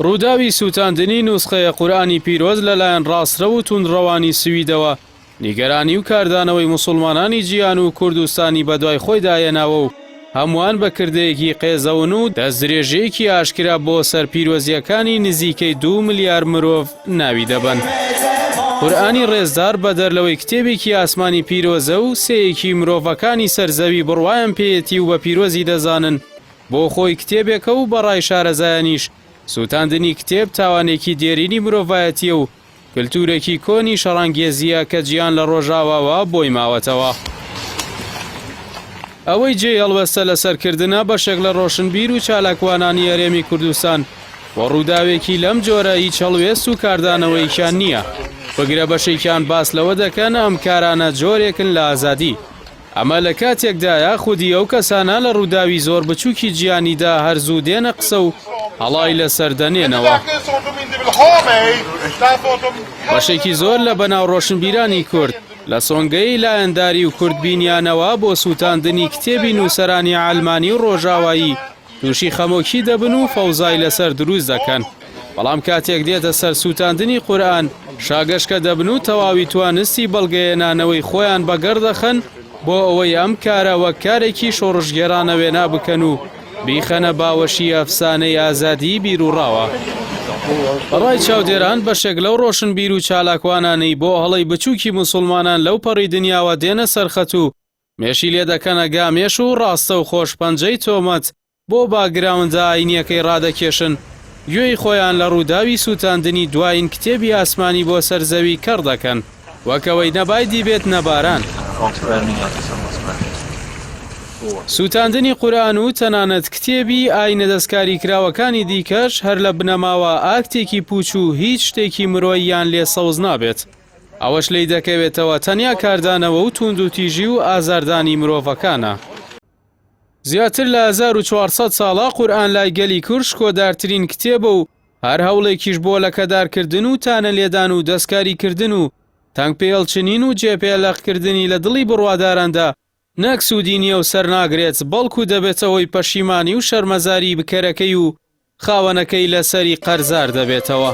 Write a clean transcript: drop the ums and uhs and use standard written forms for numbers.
ڕووداوی سووتاندنی نوسخەیە قورئانی پیرۆز لەلایەن ڕاستڕەو و توندڕەوانی سویدەوە نیگەرانی و کاردانەوەی موسوڵمانانی جیهان و کوردستانی بەدوای خۆیدا هێناوە و هەمووان بە کردەیەکی قێزەون و دەستدرێژییەکی ئاشکرا بۆ سەر پیرۆزییەکانی نزیکەی دوو ملیار مرۆڤ ناوی دەبەن. قورئانی ڕێزدار بەدەر لەوەی کتێبێکی ئاسمانی پیرۆزە و سێیەکی مرۆڤەکانی سەر زەوی بڕوایان پێیەتی و بە پیرۆزی دەزانن، بۆ خۆی کتێبێکە و بە ڕای شارەزایانیش سووتاندنی کتێب تاوانێکی دێرینی مرۆڤایەتییە و کلتورێکی کۆنی شەڕانگێزییە کە جیهان لە ڕۆژاواوە بۆی ماوەتەوە. ئەوەی جێی هەڵوێستە لەسەر کردنە بەشێک لە ڕۆشنبیر و چالاکوانانی هەرێمی کوردستان بۆ ڕووداوێکی لەم جۆرە هیچ هەڵوێست و کاردانەوەیەکیان نییە، بگرە بەشێکیان باس لەوە دەکەن ئەم کارانە جۆرێکن لە ئازادی. ئەمە لە کاتێکدایە خودی ئەو کەسانە لە ڕووداوی زۆر بچووکی جیهانیدا هەر زوو دێنە قسە و هەڵای لەسەر دەنێنەوە. بەشێکی زۆر لە بەناو ڕۆشنبیرانی کورد لە سۆنگەی لایەنداری و کوردبینیانەوە بۆ سووتاندنی کتێبی نووسەرانی عەلمانی و ڕۆژاوایی تووشی خەمۆکی دەبن و فەوزای لەسەر دروست دەکەن، بەڵام کاتێک دێتە سەر سووتاندنی قورئان شاگەشکە دەبن و تەواوی توانستی بەڵگەهێنانەوەی خۆیان بەگەڕ دەخەن بۆ ئەوەی ئەم کارە وەک کارێکی شۆڕشگێڕانە وێنا بکەن و بیخەنە باوەشی ئەفسانەی ئازادیی بیروڕاوە. بەڕای چاودێران بەشێک لەو ڕۆشنبیر و چالاکوانانەی بۆ هەڵەی بچووکی موسوڵمانان لەو پەڕی دنیاوە دێنە سەرخەت و مێشی لێ دەکەنە گامێش و ڕاستەوخۆش پەنجەی تۆمەت بۆ باکگراوندە ئاینییەکەی ڕادەکێشن، گوێی خۆیان لە ڕووداوی سووتاندنی دوایین کتێبی ئاسمانی بۆ سەر زەوی کەڕ دەکەن، وەک ئەوەی نە بای دیبێت نە باران. سووتاندنی قورئان و تەنانەت کتێبی ئاینە دەستکاریکراوەکانی دیکەش هەر لە بنەماوە ئاکتێکی پووچ و هیچ شتێکی مرۆییان لێ سەوز نابێت. ئەوەش لێی دەکەوێتەوە تەنیا کاردانەوە و تووندوتیژی و ئازاردانی مرۆڤەکانە. زیاتر لە 1400 ساڵە قورئان لای گەلی کورد شکۆدارترین کتێبە و هەر هەوڵێکیش بۆ لەکەدارکردن و تانە لێدان و دەستکاریکردن و تەنگ پێهەڵچنین و جێپێلەقکردنی لە دڵی بڕواداراندا نەک سوودی نییە و سەرناگرێت، بەڵکو دەبێتە هۆی پەشیمانی و شەرمەزاریی بکەرەکەی و خاوەنەکەی لەسەری قەرزار دەبێتەوە.